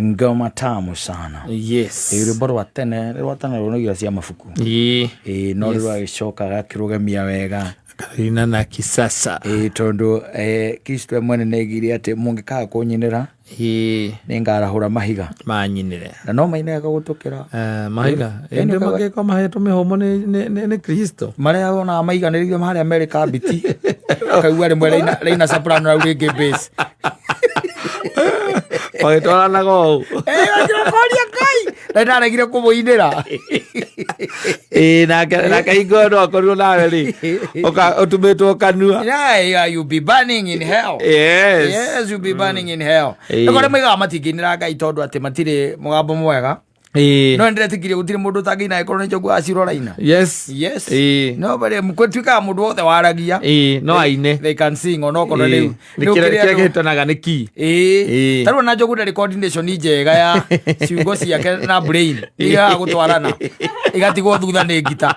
Ngoma tamu sana. Rwĩmbo rwa tene, rwa tene rũnagia cia mabuku. Ĩĩ, no rĩu agĩcoka agakĩrũgamia wega. Karina na kisasa. Ĩĩ, tondũ Kristo we mwene nĩaigire atĩ mũngĩkaga kũnyinĩra, nĩngarahũra mahiga. Manyinĩre. Na no mainaga gũtũkĩra. Mahiga. Ĩndĩ mangĩkorwo mahetwo mĩhũmũ nĩ Kristo. Marĩa wonaga maiganĩrĩire harĩa merĩ kambiti. Ũkaigua rĩmwe raina soprano rau rĩngĩ bass. Magĩtwaranaga ũũ. Ũkoria Ngai. Na ndaregire kũmũinĩra. Ĩĩ, nake hingo no akorirwo nawe rĩ, ũtumĩtwo kanua. Yeah, you be burning in hell. Yes. Yes, you be burning in hell. Ĩĩ. Nĩ kũrĩa moigaga matingĩinĩra Ngai tondũ atĩ matirĩ mũgambo mwega. No nĩndĩretĩkirie gũtirĩ mũndũ ũtangĩina angĩkorwo nĩ Njogu wa Cira ũraina. Yes. No but gũtuĩkaga mũndũ wothe waragia. Ĩĩ, no aine. They can sing onokorwo rĩu. Nĩ kĩrĩa kĩhĩtanaga nĩ ki. Ĩĩ. Ta rĩu ona Njogu ndarĩ coordination njega ya ciugo ciake na brain. Igaga gũtwarana. Igatigwo thutha nĩ ngita.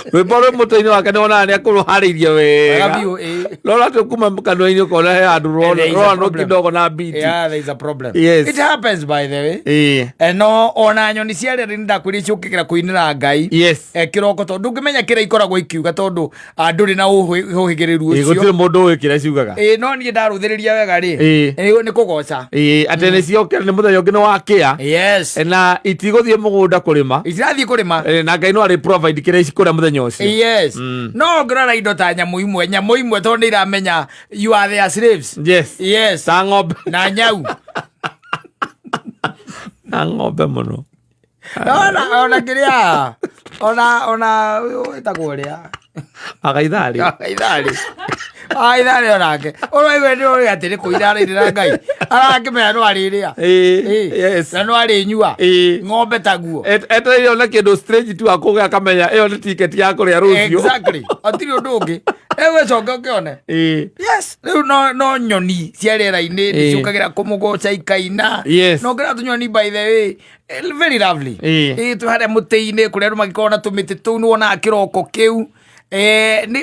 Rwĩmbo rwĩ mũtwe-inĩ wake nĩ wonaga nĩ akũrũharĩirie Wega wega. biũ, ĩĩ. No rwatũ kuma kanua-inĩ ũkona he handũ There is a rwonwo problem. kidogo na beat. Yeah, there is a problem. Yes. It happens, by the way. No ona nyoni cia rĩera nĩ ndakwĩrire ciũkĩkĩra kũinĩra Ngai. Kĩroko tondũ ndũngĩmenya kĩrĩa ikoragwo ikiuga tondũ ndũrĩ na ũhĩgĩrĩru ũcio. Gũtirĩ mũndũ ũĩ kĩrĩa ciugaga. Ĩĩ, no niĩ ndarũthĩrĩria wega rĩ, nĩ kũgoca. Ĩĩ, atĩ nĩ ciokĩra nĩ mũthenya ũngĩ nĩ wakĩa. Na itigũthiĩ mũgũnda kũrĩma. Itirathiĩ kũrĩma. Na Ngai no arĩ provide kĩrĩa cikũrĩa mũthenya ũcio. Yes. No ũngĩrora indo ta nyamũ imwe, nyamũ imwe tondũ nĩ iramenya you are their slaves. Yes. Yes. Ta ng'ombe. Na nyau. Na ng'ombe mũno. Ona kĩrĩa ona wĩtagwo ũrĩa. Agaitharĩ. Agaitharĩ. Agaitharĩ onake. Ũraigua nĩ ũrĩ atĩ nĩ kũira arainĩra Ngai. Arakĩmenya no arĩrĩa. Yes. Na no arĩnyua. Ng'ombe taguo. Etereire ona kĩndũ strange tu akũgĩa akamenya ĩyo nĩ tiketi ya kũrĩa rũciũ. Exactly. Hatirĩ ũndũ ũngĩ. Rĩu ũcoke ũkĩone. Yes. Rĩu no nyoni cia rĩera-inĩ nĩciũkagĩra kũmũgoca ikaina. No ũngĩrora tũnyoni, by the way, very lovely. Ĩĩ, twĩ harĩa mũtĩ-inĩ kũrĩa andũ magĩkoragwo na tũmĩtĩ tũu nĩ wonaga kĩroko kĩu.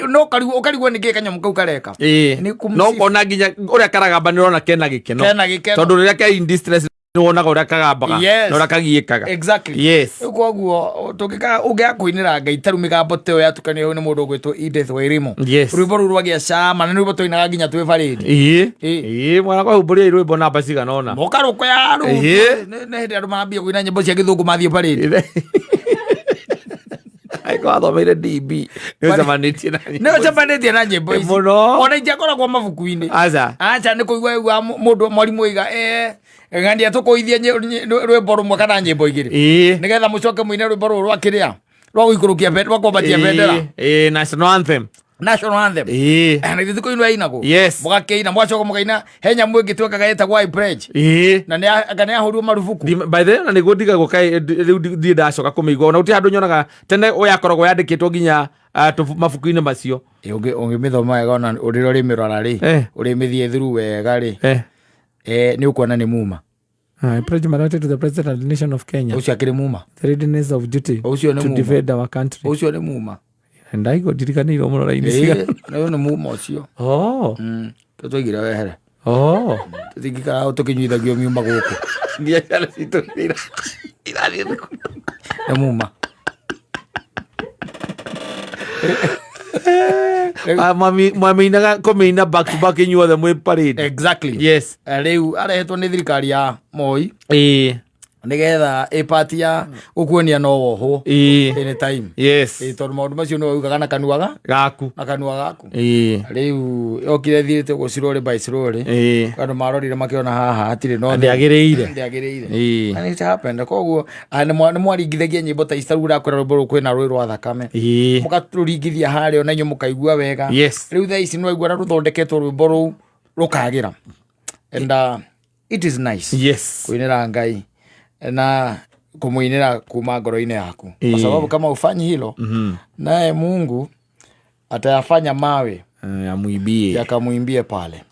No ũkarigwo nĩkĩ kanyamũ kau kareka. Nĩ kũmũ- No ũkona nginya ũrĩa karagamba nĩ ũrona kena gĩkeno. Kena gĩkeno. Tondũ rĩrĩa ke in distress nĩ wonaga ũrĩa kagambaga na ũrĩa kagiĩkaga. Exactly. Rĩu koguo ũngĩaga kũinĩra Ngai ta rĩu mĩgambo ta ĩyo yatukanio nĩ mũndũ ũgwĩtwo Edith Wairimu. Rwĩmbo rũu rwagĩa cama na nĩ rwĩmbo twainaga nginya twĩ parade. Ĩĩ, mwana kwahumbũria rwĩmbo namba cigana ũna. Mũkarũko ya rũu. Nĩ hĩndĩ andũ mambia kũina nyĩmbo cia gĩthũngũ mathiĩ parade. Angĩkorwo athomeire DB nĩ ũcemanĩtie na nyĩmbo. Nĩ ũcemanĩtie na nyĩmbo ici. Mũno. Ona itiakoragwo mabuku-inĩ. Aca. Aca, nĩ kũigua igua mũndũ mwarimũ oiga ng'ania tũkũithie rwĩmbo rũmwe kana nyĩmbo igĩrĩ. Nĩgetha mũcoke mũine rwĩmbo rũrũ rwa kĩrĩa rwa gũikũrũkia rwa kwambatia bendera. Ĩĩ, national anthem. National anthem. Na ithuĩ kũinwo yainagwo. Yes. Mũgakĩina mũgacoka mũkaina he nyamũ ĩngĩ twekaga ĩtagwo I pledge. Na nĩ anga nĩ yahũrirwo marubuku. By the way, ona nĩguo ndigagwo kaĩ rĩu ndirĩ ndacoka kũmĩigua ona gũtirĩ handũ nyonaga tene yakoragwo yandĩkĩtwo nginya mabuku-inĩ macio. Ũngĩmĩthoma wega ona ũrĩa ũrĩmĩrora rĩ, ũrĩmĩthiĩ through wega rĩ, nĩ ũkuona nĩ muma. I pledge my loyalty to the President and the nation of Kenya. Ũcio akĩrĩ muma. The readiness of duty Ũcio nĩ to muma. defend our country. Ũcio nĩ muma. Ndaigua ndirikanĩirwo mũno raini cigana. Ũyũ nĩ muma ũcio. Tũtwaigire wehere. Tũtingĩikara tũkĩnyuithagio miuma gũkũ. Nginya ciana citũ irathiĩ thukuru. Nĩ muma. Mwamĩinaga kũmĩina back to back inyuothe mwĩ parade. Exactly. Yes. Rĩu arehetwo nĩ thirikari ya Moi nĩgetha ĩ part ya gũkuonia no wohwo anytime. Tondũ maũndũ macio nĩwe ugaga na kanua ga Gaku. Na kanua gaku. Rĩu yokire thiĩte ũguo slowly by slowly. Andũ marorire makĩona haha hatirĩ no Ndĩagĩrĩire. Ndĩagĩrĩire. And it happened. Koguo nĩ mwaringithagia nyĩmbo ta ici, ta rĩu ũrakwĩra rwĩmbo rũu kwĩna rũĩ rwa thakame. Mũkarũringithia harĩa ona inyuĩ mũkaigua wega. Rĩu thaa ici nĩwaigua na rũthondeketwo rwĩmbo rũu rũkagĩra. And it is nice. Kuinĩra Ngai na kumuinĩra kuma ngoro-inĩ yaku, kwa sababu kama ufanyi hilo, naye Mungu atayafanya mawe Amwibie. Yakamwimbie pale.